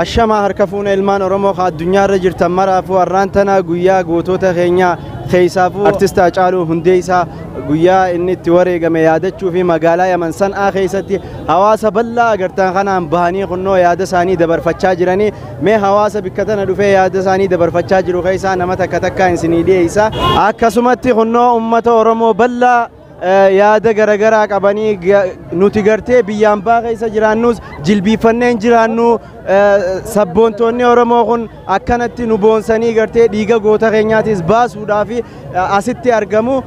Ashamaa harka fuuna ilmaan Oromoo ka addunyaarra jirtan maraafuu har'aan tana guyyaa gootota keenya keessaafuu artist Haacaaluu Hundeessaa guyyaa inni itti wareegame yaadachuu fi magaalaa Yaman San'aa keessatti hawaasa bal'aa agartan kanaan bahanii kunnoo yaada isaanii dabarfachaa jiranii mee hawaasa bikka tana dhufee yaada isaanii dabarfachaa jiru keessaa nama takka takkaan isinii dhiyeessa. Akkasumatti kunnoo uummata Oromoo bal'aa yaada garagaraa qabanii nuti gartee biyyaan baa keessa jiraannus jilbiifanneen jiraannu sabboontoonni Oromoo kun akkanatti nu boonsanii gartee dhiiga goota keenyaatis baasuudhaaf asitti argamu.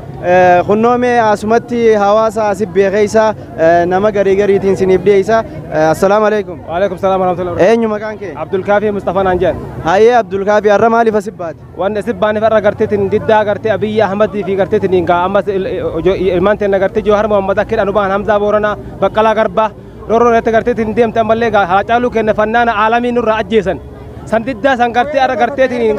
Kunnoo mee asumatti hawaasa asi beekeessa nama garii gariitiin siniif dhiyeessa. Assalaamu alaikum. Waalaikum salaam warahmatullahi. Eenyu maqaan kee? Abdulkaafii Mustafaa naan jedhan. Hayyee Abdulkaafii, har'a maaliif asi baate? Wanni asi baaneef har'a garteetiin diddaa gartee Abiyyi Ahmadii fi garteetiin ammas ilmaan teenya gartee Jowaar Mohammad akka hidhan ba'an, Hamzaa Booranaa, Baqqalaa Garbaa rooroo irratti garteetiin deemte, ammallee Haacaaluu keenya fannaana aalamii nurraa ajjeesan. San diddaa san gartee har'a garteetiin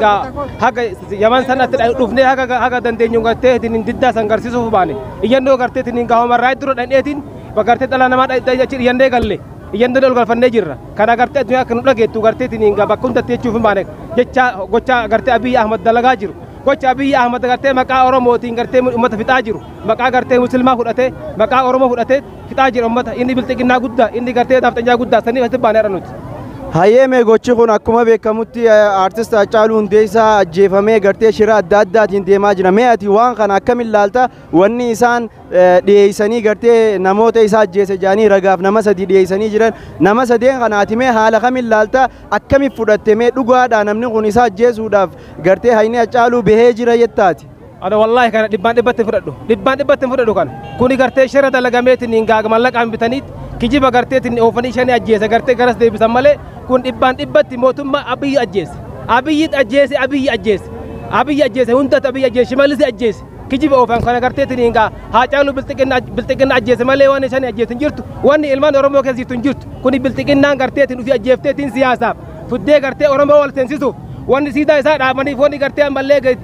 haga Yaman sanatti dhufnee haga dandeenyu garteetiin diddaa san garsiisuuf baane. Iyyannoo garteetiin human right dura dhandheetiin gartee dhala namaa achi iyyannee galle. Iyyannoo ol galfannee jirra. Kana gartee addunyaa akka nu dhageettu garteetiin bakka hundatti jechuuf hin baane jecha gocha gartee Abiyyi Ahmad dalagaa jiru. Gocha Abiyyi Ahmad gartee maqaa Oromootiin gartee uummata fixaa jiru. Maqaa gartee Musliimaa fudhatee, maqaa Oromoo fudhatee fixaa jira uummata. Inni bilxiginnaa guddaa, inni gartee nafxanyaa guddaa saniif asitti baanee har'a nuti. Hayyee, mee gochi kun akkuma beekamutti artist Haacaaluu Hundeessaa ajjeefamee gartee shira adda addaatiin deemaa jira. Mee ati waan kana akkamiin ilaalta? Wanni isaan dhiyeessanii gartee namoota isaa ajjeese jedhanii ragaaf nama sadi dhiyeessanii jiran. Nama sadeen kana ati mee haala kamiin ilaalta? Akkamiin fudhatte? Mee dhugaadhaa namni kun isaa ajjeesuudhaaf gartee hayni Haacaaluu bahee jira jettaati? Ana wallaahi kana dhibbaan dhibbatti fudhadhu. Dhibbaan dhibbatti fudhadhu kana. Kuni gartee shira dalagameetiin hin gaaga mallaqaan bitaniit kijiba garteetiin oofanii shanii ajjeese gartee garas deebisan malee kun dhibbaan dhibbatti mootummaa Abiyyi ajjeese. Abiyyi ajjeese, Abiyyi ajjeese. Abiyyi ajjeese, hundatti Abiyyi ajjeese, Shimallis ajjeese. Kijiba oofan kana garteetiin hin gaa Haacaaluu bilxiginna ajjeese malee waan shanii ajjeese hin jirtu. Wanni ilmaan Oromoo keessa jirtu hin jirtu. Kuni bilxiginnaan garteetiin ofii ajjeefteetiin siyaasaaf fuddee gartee Oromoo wal seensisuuf wanni siidaa isaa dhaabaniif wanni gartee ammallee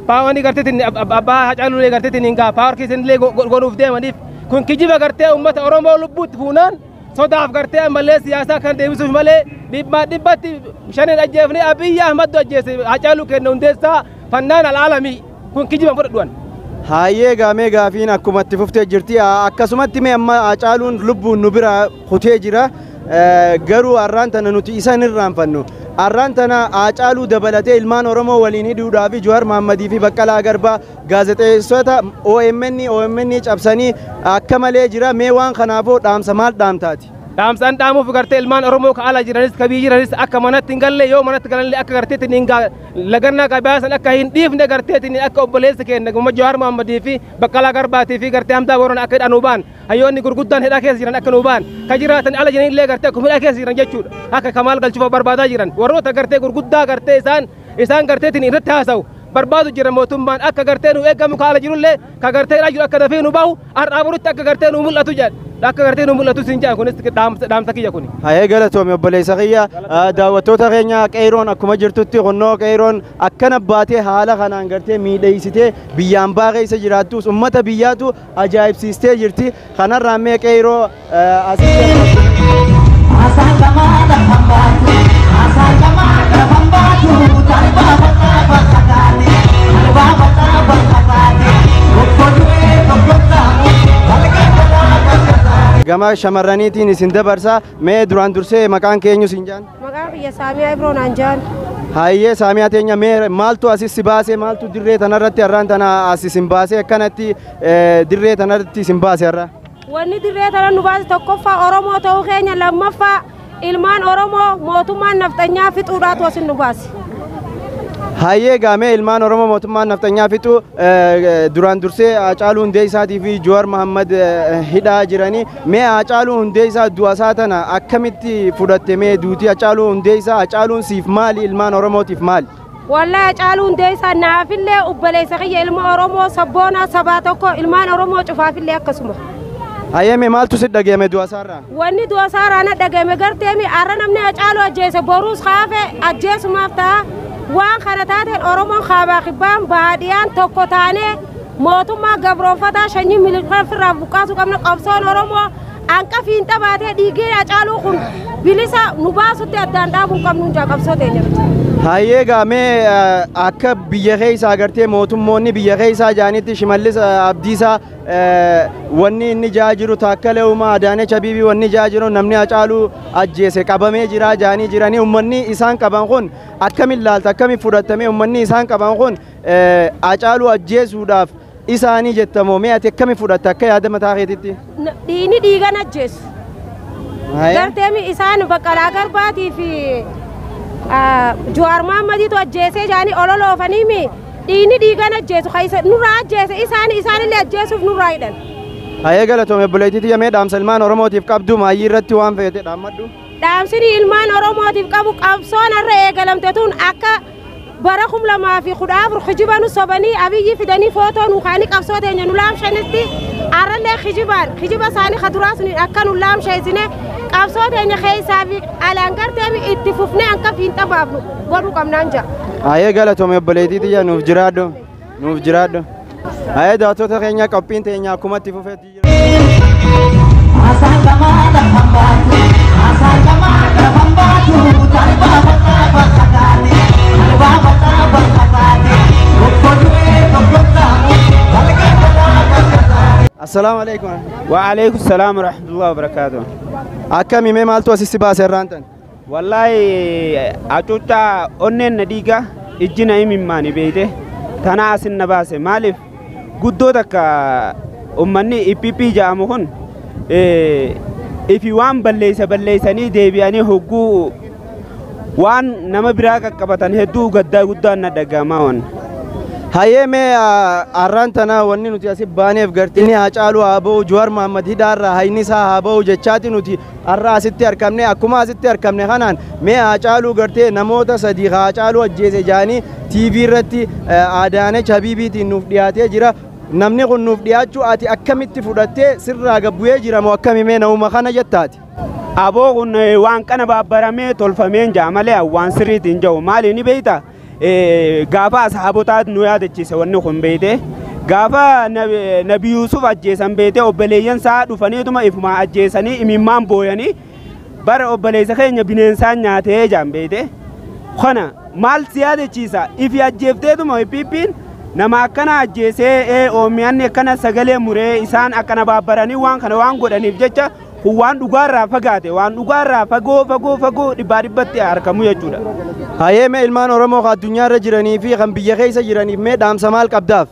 paawanii garteetiin abbaa Haacaaluu garteetiin hin gaa paawar keessan illee godhuuf deemaniif kun kijiba gartee uummata Oromoo lubbuutti fuunaan sodaaf gartee ammallee siyaasaa kan deebisuuf malee dhibbaa dhibbatti shaniin ajjeefne, Abiyyi Ahmaddu ajjeese Haacaaluu kenna Hundeessaa fannaan alaalamii kun kijiba fudhadhuan. Hayyee, gaamee gaafiin akkuma itti fuftee jirti. Akkasumatti mee amma Haacaaluun lubbuun nu bira kutee jira. Garuu har'aan tana nuti isa hin irraanfannu. Har'aan tana Haacaaluu dabalatee ilmaan Oromoo waliin hidhuudhaaf Jawaar Mohammadii fi Baqqalaa Garbaa gaazexeessota OMN cabsanii akka malee jira. Mee waan kanaafuu dhaamsa maal dhaamtaati? Dhaamsaan dhaamuuf gartee ilmaan Oromoo ka ala jiranis ka biyya jiranis akka manatti hin galle, yoo manatti galanillee akka garteetiin hin lagannaa qabaasan akka hin dhiifne, garteetiin akka obboleessa keenya gumma Jawaar Mohammadii fi Baqqalaa Garbaatii fi gartee Hamzaa Booranaa akka hidhanuu ba'an, hayyoonni gurguddaan hidhaa keessa jiran akka nuu ba'an, ka jiraatan ala jiranillee gartee akkuma hidhaa keessa jiran jechuudha akka Kamaal galchuuf barbaadaa jiran warroota gartee gurguddaa gartee isaan garteetiin irratti haasa'u barbaadu jira mootummaan akka gartee nu eegamu, ka ala jirullee ka gartee hidhaa jiru akka dafee nu bahu, har'aa borutti akka gartee nu mul'atu jedha, akka gartee nu mul'atu siin jedha. Kunis dhaamsa kiyya kuni. Hayee, galatoome obboleessa kiyya. Daawwattoota keenya, qeeroon akkuma jirtutti kunnoo qeeroon akkana baatee haala kanaan gartee miidheessitee biyyaan baa keessa jiraattus ummata biyyaatu ajaa'ibsiistee jirti. Kanarraa mee qeeroo asitti. Gama shamarraniitiin isin dabarsa. Mee duraan dursee maqaan keenyu siin jaan? Maqaan kiyya Saamiyaa Ibroon naan jaan. Hayyee Saamiyaa teenya, mee maaltu asis si baase? Maaltu dirree tanarratti har'aan tana as isin baase, akkanatti dirree tanarratti isin baase har'a? Wanni dirree tana nu baase tokkoffaa Oromoo ta'uu keenya, lammaffaa ilmaan Oromoo mootummaan nafxanyaa fixuudhaatu asin nu baase. Hayyee, gaamee ilmaan Oromoo mootummaan nafxanyaa fixu duraan dursee Haacaaluu Hundeessaatii fi Jawaar Mohammad hidhaa jiranii. Mee Haacaaluu Hundeessaa du'a isaa tana akkamitti fudhatte? Mee duutii Haacaaluu Hundeessaa, Haacaaluun siif maali, ilmaan Oromootiif maali? Wallahi Haacaaluu Hundeessaa naafillee obboleessa kiyya, ilma Oromoo sabboonaa sabaa tokko, ilmaan Oromoo cufaafillee akkasuma. Hayyee, mee maaltu si dhagahame du'a isaarraa? Wanni du'a isaarraa na dhagahame garteemi har'a namni Haacaaluu ajjeese boruus kaafe ajjeesumaaf ta'a. Waan kana taateen Oromoon kaabaa kibbaan baadiyaan tokko taanee mootummaa gabroonfataa sanyii milikaa ofirraa buqqaasuu qabna. Qabsoon Oromoo Hanqa fiinxa baatee dhiigee Hacaaluu kun bilisa nu baasutti addaan dhaabuu qabnu jaa qabsoo teenya nuti. Hayyee gaamee akka biyya keessaa agartee mootummoonni biyya keessaa jaanitti Shimallis Abdiisaa wanni inni jaa jiru Taakkalee Uumaa Adaanech Abeebee wanni jaa jiru namni Hacaaluu ajjeese qabamee jira jaanii jiranii uummanni isaan qaban kun akkamiin laalta akkamiin fudhatame uummanni isaan qaban kun Hacaaluu ajjeesuudhaaf isaanii jettamoo mee ati akkamiin fudhatta akka yaada mataa keetitti? Dhiini dhiigan ajjeesu. Garteemi isaan Baqqalaa Garbaatii fi Jawaar Mahaammadiitu ajjeesee jaanii ololoofaniimi dhiini dhiigan ajjeesu nurraa ajjeese isaanillee ajjeesuuf nurraa hidhan. Hayyee galatoome obboleettiitii yamee dhaamsa ilmaan Oromootiif qabdu maayyii irratti waan feete dhaammadhu. Dhaamsini ilmaan Oromootiif qabu qabsoon har'a eegalamte tun akka bara 2014 kijiba nu sobanii Abiyyi fidanii footoo nu kaanii qabsoo teenya nu laamshanitti har'allee kijibaan kijiba isaanii kaduraa suniin akka nu laamsheessine qabsoo teenya keessaa fi alaan gartee itti fufnee akka fiinxa baafnu godhuu qabnaan jira. Hayyee galatoome obboleettiitii yaa nuuf jiraadhu nuuf jiraadhu. Hayyee daawwattoota keenya qophiin teenya akkuma itti fufeetti jira. Assalaamu alaikum. Wa alaikum salaam wa rahmatullahi wa barakaatuh. Akkami mee maaltu asitti baase irraan tan? Wallaahi hacuuccaa onneen na dhiiga ijji na himimmaani beeyte tana asin na baase maaliif guddoo takka uummanni IPP jedhamu kun ifi waan balleessa balleessanii deebi'anii hogguu waan nama biraa qaqqabatan hedduu gaddaa guddaan na dhaga'amaa waan. Hayyee mee har'aan tana wanni nuti asii baaneef gartee Hacaaluu haa ba'u Jawaar Mahaammad hidhaarraa hayni isaa haa ba'u jechaati nuti har'a asitti argamne akkuma asitti argamne kanaan mee Hacaaluu gartee namoota sadii Hacaaluu ajjeese jaanii TV irratti Adaanech Abeebeetiin nuuf dhiyaatee jira. Namni kun nuuf dhiyaachuu ati akkamitti fudhattee sirraa gabbu'ee jira moo akkami mee nama kana jettaati? Aboo kun waan kana baabbaramee tolfameen jaa malee waan sirriitiin jiru maali ni beeyta? Gaafa asxaabotaa nu yaadachiise wanni kun beeyte gaafa Nabi Yuusuf ajjeesan beeyte obboleeyyan isaa dhufaniituma ifuma ajjeesanii imimmaan booyanii bara obboleessa keenya bineensaan nyaatee jaan beeyte kana maal si yaadachiisa ifi ajjeefteetuma ippiippiin nama akkana ajjeesee oomiyaanni akkana sagalee muree isaan akkana baabbaranii waan kana waan godhaniif jecha kun waan dhugaarraa fagaate waan dhugaarraa fagoo fagoo fagoo dhibbaa dhibbatti argamu jechuudha. Hayyee mee ilmaan Oromoo kan addunyaarra jiranii fi kan biyya keessa jiraniif mee dhaamsa maal qabdaaf?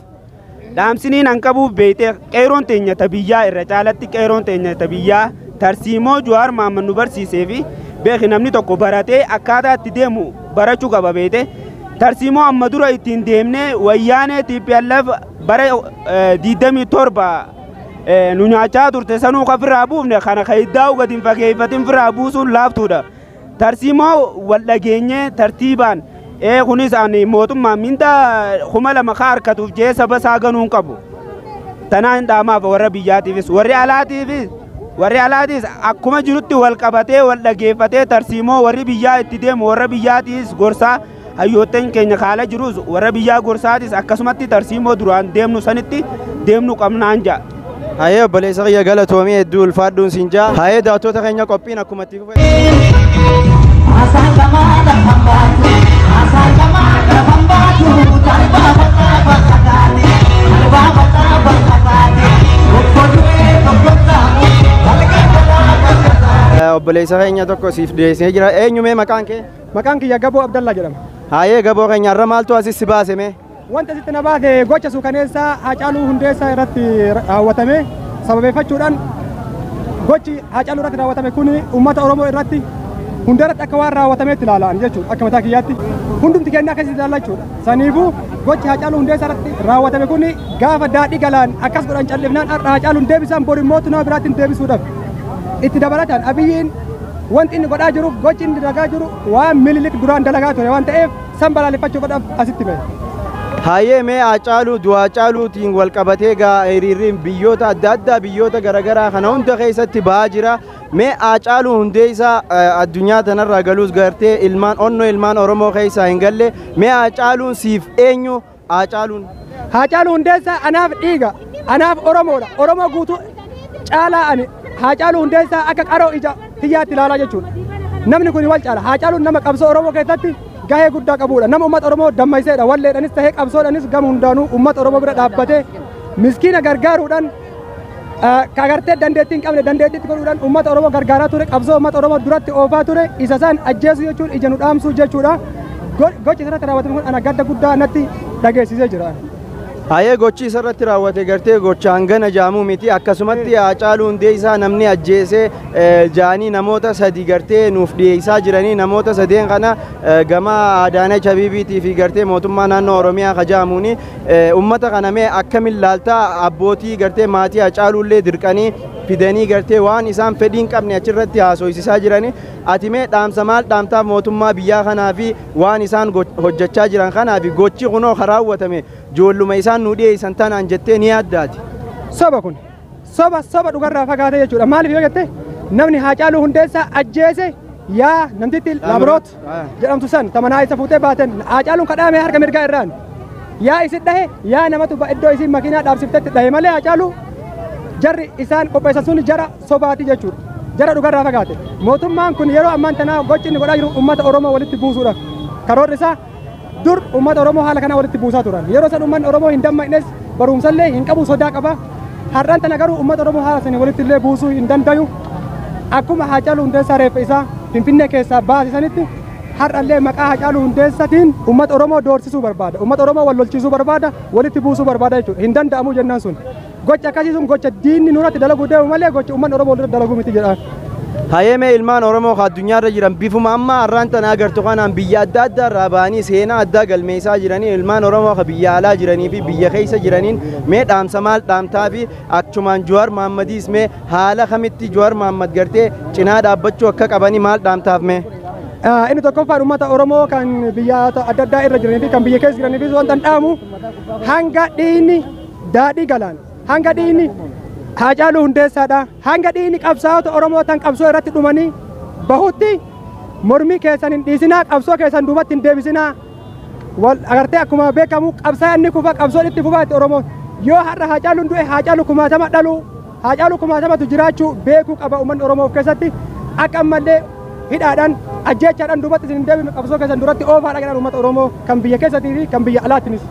Dhaamsiniin an qabuuf beeyte qeeroon teenya ta biyyaa irra caalatti qeeroon teenya ta biyyaa tarsiimoo Jawaar Mahaammad nu barsiisee fi beeki namni tokko baratee akkaataa itti deemu barachuu qaba beeyte. Tarsiimoo amma dura ittiin deemnee wayyaanee TPLF bara 27 nu nyaachaa turte sanuu kan firraa buufne kana kan iddaa'u gadi hin fageeffatin firraa buusuun laaftuudha. Tarsiimoo wal dhageenyee tartiibaan kunis ani mootummaa mindaa 2000 ka harkatuuf jee saba isaa ganuu hin qabu. Tanaan dhaamaaf warra biyyaatiifis warri alaatiifis akkuma jirutti wal qabatee wal dhageeffatee tarsiimoo warri biyyaa itti deemu warra biyyaatiis gorsaa hayyoottan keenya kaala jirus warra biyyaa gorsaatis akkasumatti tarsiimoo duraan deemnu sanitti deemnu qabnaan ja'a. Hayyee obboleessa kiyya galatoomii hedduu ulfaadhuun siin jaa. Hayyee daawwattoota keenya qophiin akkuma itti fufe. Obboleessa keenya tokko siif dhiyeessee jira. Eenyu mee maqaan kee? Maqaan kiyya Gaboo Abdallaa jedhama. Hayyee Gaboo keenya har'a maaltu asis si baase mee? Wanta asitti na baase gocha suukaneessaa Hacaaluu Hundeessaa irratti raawwatame sababeeffachuudhaan gochi Hacaaluu irratti raawwatame kun uummata Oromoo irratti hundarratti akka waan raawwatameetti ilaalan jechuudha akka mataa kiyyaatti hundumti keenya akkasitti ilaalla jechuudha. Saniifuu gochi Hacaaluu Hundeessaa irratti raawwatame kun gaafa daadhii galaan akkas godhan callifnaan har'a Hacaaluun deebisan bor immoo nama biraatti deebisuudhaaf itti dabalataan Abiyyiin wanti inni godhaa jiru gochi inni dalagaa jiru waan Minilik duraan dalagaa ture waan ta'eef san balaaleffachuudhaaf asitti ba'e. Hayyee mee Hacaaluu du'a Hacaaluutiin wal qabatee gaa hiriirri biyyoota adda addaa biyyoota garaagaraa kana hunda keessatti ba'aa jira. Mee Hacaaluu Hundeessaa addunyaa tanarraa galuus gartee ilmaan onnoo ilmaan Oromoo keessaa hin galle mee Hacaaluun siif eenyu Hacaaluun? Hacaaluu Hundeessaa anaaf dhiiga anaaf Oromoodha Oromoo guutuu caalaa ani Haacaaluu Hundeessaa akka qaroo ija xiyyaatti ilaalaa jechuudha. Namni kun wal caala. Haacaaluun nama qabsoo Oromoo keessatti gahee guddaa qabudha. Nama uummata Oromoo dammayseedha. Walleedhanis tahee qabsoodhanis gama hundaanuu uummata Oromoo bira dhaabbatee miskiina gargaaruudhaan kagartee dandeettii hin qabne dandeettiitti godhuudhaan uummata Oromoo gargaaraa ture. Qabsoo uummata Oromoo duratti oofaa ture. Isa isaan ajjeesuu jechuun ija nu dhaamsuu jechuudha. Gochi isarratti raawwatame kun ana gadda guddaa natti dhageessisee jira. Hayee gochi isarratti raawwate gartee gocha hangana jaamuu miti akkasumatti Haacaaluu Hundeessaa namni ajjeese jaanii namoota sadi gartee nuuf dhiyeessaa jiranii namoota sadeen kana gama Adaanech Abeebeetii fi gartee mootummaa naannoo Oromiyaa kajaamuuni ummata kana mee akkamiin laaltaa abbootii gartee maatii Haacaaluullee dirqanii fidanii gartee waan isaan fedhii hin qabne achirratti haasofsiisaa jiranii ati mee dhaamsa maal dhaamtaa mootummaa biyyaa kanaa fi waan isaan hojjechaa jiran kanaa fi gochi kunoo raawwatame ijoolluma isaan nu dhiyeessan tanaan jettee ni yaaddaati. Soba kun soba dhugarraa fagaate jechuudha. Maaliif yoo jette namni Haacaaluu Hundeessaa ajjeese yaa namtitti Labroot jedhamtu san tamanaa isa fuutee baaten Haacaaluun kadhaame harka mirgaa irraan yaa isin dhahe yaa namatu iddoo isin makiinaa dhaabsiftetti dhahe malee Haacaaluu jarri isaan qopheessan sun jara sobaati jechuudha. Jara dhugarraa fagaate. Mootummaan kun yeroo ammaan tanaa gochi inni godhaa jiru uummata Oromoo walitti buusuudhaaf. Karoorri isaa dur uummata Oromoo haala kanaa walitti buusaa turan. Yeroo san uummanni Oromoo hin dammaqnes barumsallee hin qabu sodaa qaba. Har'aan tana garuu uummata Oromoo haala sanii walitti illee buusuu hin dandayu. Akkuma Haacaaluu Hundeessaa reeffa isaa Finfinnee keessaa baasisanitti har'allee maqaa Haacaaluu Hundeessaatiin uummata Oromoo doorsisuu barbaada. Uummata Oromoo wal lolchiisuu barbaada, walitti buusuu barbaada jechuudha. Hin danda'amu jennaan sun. Gocha akkasii sun gocha diinni nurratti dalaguu deemu malee gocha uummanni Oromoo walirratti dalaguu miti jedhaan. Hayee ilmaan Oromoo addunyaarra jiran bifuma amma har'aan tana agartu kanaan biyya adda addaa irraa ba'anii seenaa addaa galmeessaa jiranii ilmaan Oromoo biyya alaa jiranii fi biyya keessa jiraniin mee dhaamsa maal dhaamtaa fi achumaan Jawaar Mahaammadiis mee haala kamitti Jawaar Mahaammad gartee cinaa dhaabbachuu akka qabanii maal dhaamtaaf mee? Inni tokkoffaan uummata Oromoo kan biyya adda addaa irra jiranii fi kan biyya keessa jiranii fi wanta dhaamu hanga dhiinni daadhii galaan hanga dhiinni Haacaaluu Hundeessaadha. Hanga dhiinni qabsaa'ota Oromoo tan qabsoo irratti dhumanii bahutti mormii keessan hin dhiisinaa, qabsoo keessan duubatti hin deebisinaa. Wal agartee akkuma beekamu qabsaa'aan ni kufa, qabsoon itti fufaa itti Oromoon. Yoo har'a Haacaaluun du'e Haacaaluu kumaatama dhaluu, Haacaaluu kumaatamatu jiraachuu beekuu qaba uummanni Oromoo of keessatti. Akka ammallee hidhaadhaan ajjeechaadhaan duubatti isin hin deebifne qabsoo keessan duratti oofaadha jedhan uummata Oromoo kan biyya keessatii fi kan biyya alaattinis.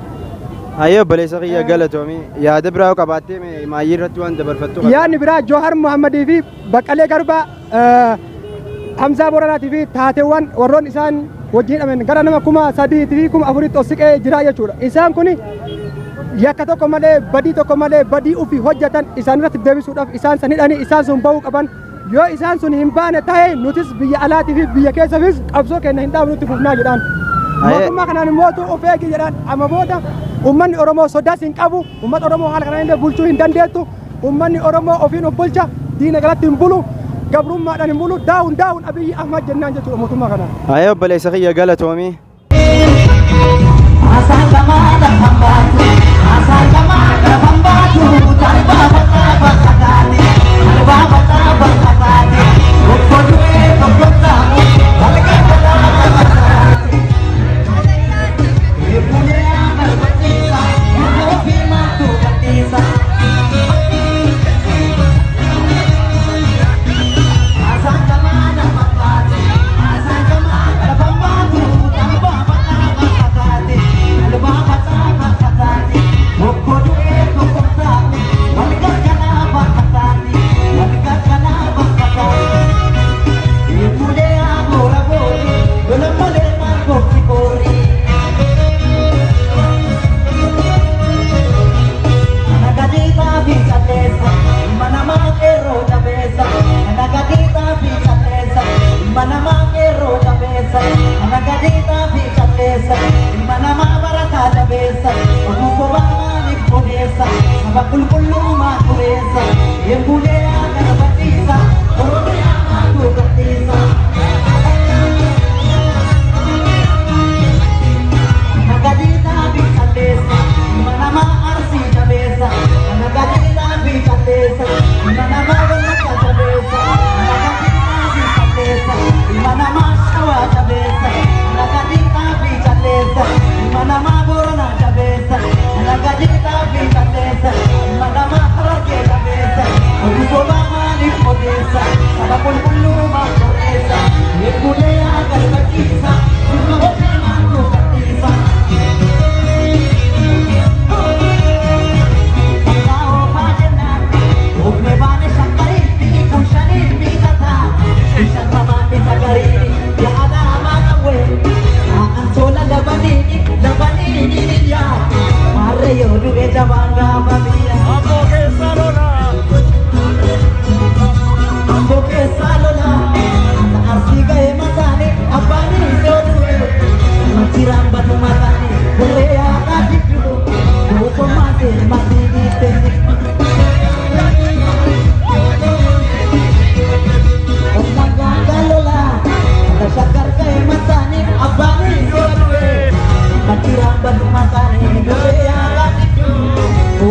Hayyee obboleessa kiyya galatoomii yaada biraa yoo qabaattee maayyii irratti waan dabarfattu qabda. Yaadni biraa Joohar Muhammadii fi Baqqalee Garbaa Hamzaa Booranaatii fi taateewwan warroon isaan wajjin hidhaman gara nama 3,000 fi 4,000 ol siqee jira jechuudha. Isaan kun yakka tokko malee badii tokko malee badii ofii hojjetan isaan irratti deebisuudhaaf isaan san hidhanii isaan sun bahuu qaban. Yoo isaan sun hin baane ta'e nutis biyya alaatii fi biyya keessafis qabsoo keenya hin dhaabnu nutti fufnaa jedhaan. Mootummaa kanaan immoo of eegi jedhaan amma booda uummanni Oromoo sodaas hin qabu, uummata Oromoo haala kanaan illee bulchuu hin dandeettu, uummanni Oromoo ofiin of bulcha, diina galatti hin bulu, gabrummaadhaan hin bulu, daawun daawun Abiyyi Ahmad jennaan jechuudha mootummaa kanaan. Hayyee obboleessa kiyya galatoomii. Manama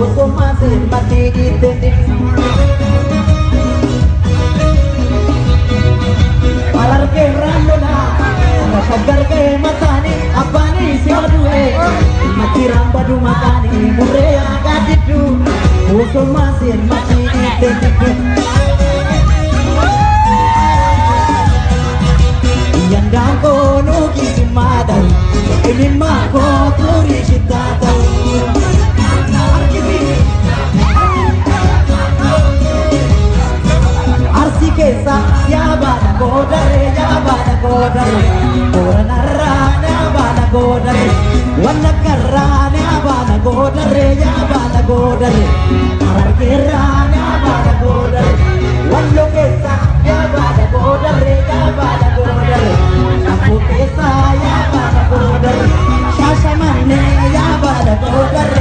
Osoma sirmatti dhiitte. Harargeerraan lolaa shaggar ga'ee mataanii abbaanii si odu'e matiraan badu maqaanii murree aadaa didduu osoma sirmatti dhiitte. Yandaan koo nuuki jimmaa ta'u imimmaa koo xurii shittaa ta'u. Arsii keessa yaabaadha goodarree yaabaadha goodarree Booranarraa yaabaadha goodarree Wallaggarraa yaabaadha goodarree yaabaadha goodarree Harargeerraa yaabaadha goodarree Wallo keessa yaabaadha goodarree yaabaadha goodarree Shakkoo keessa yaabaadha goodarree Shaashamannee yaabaadha goodarree.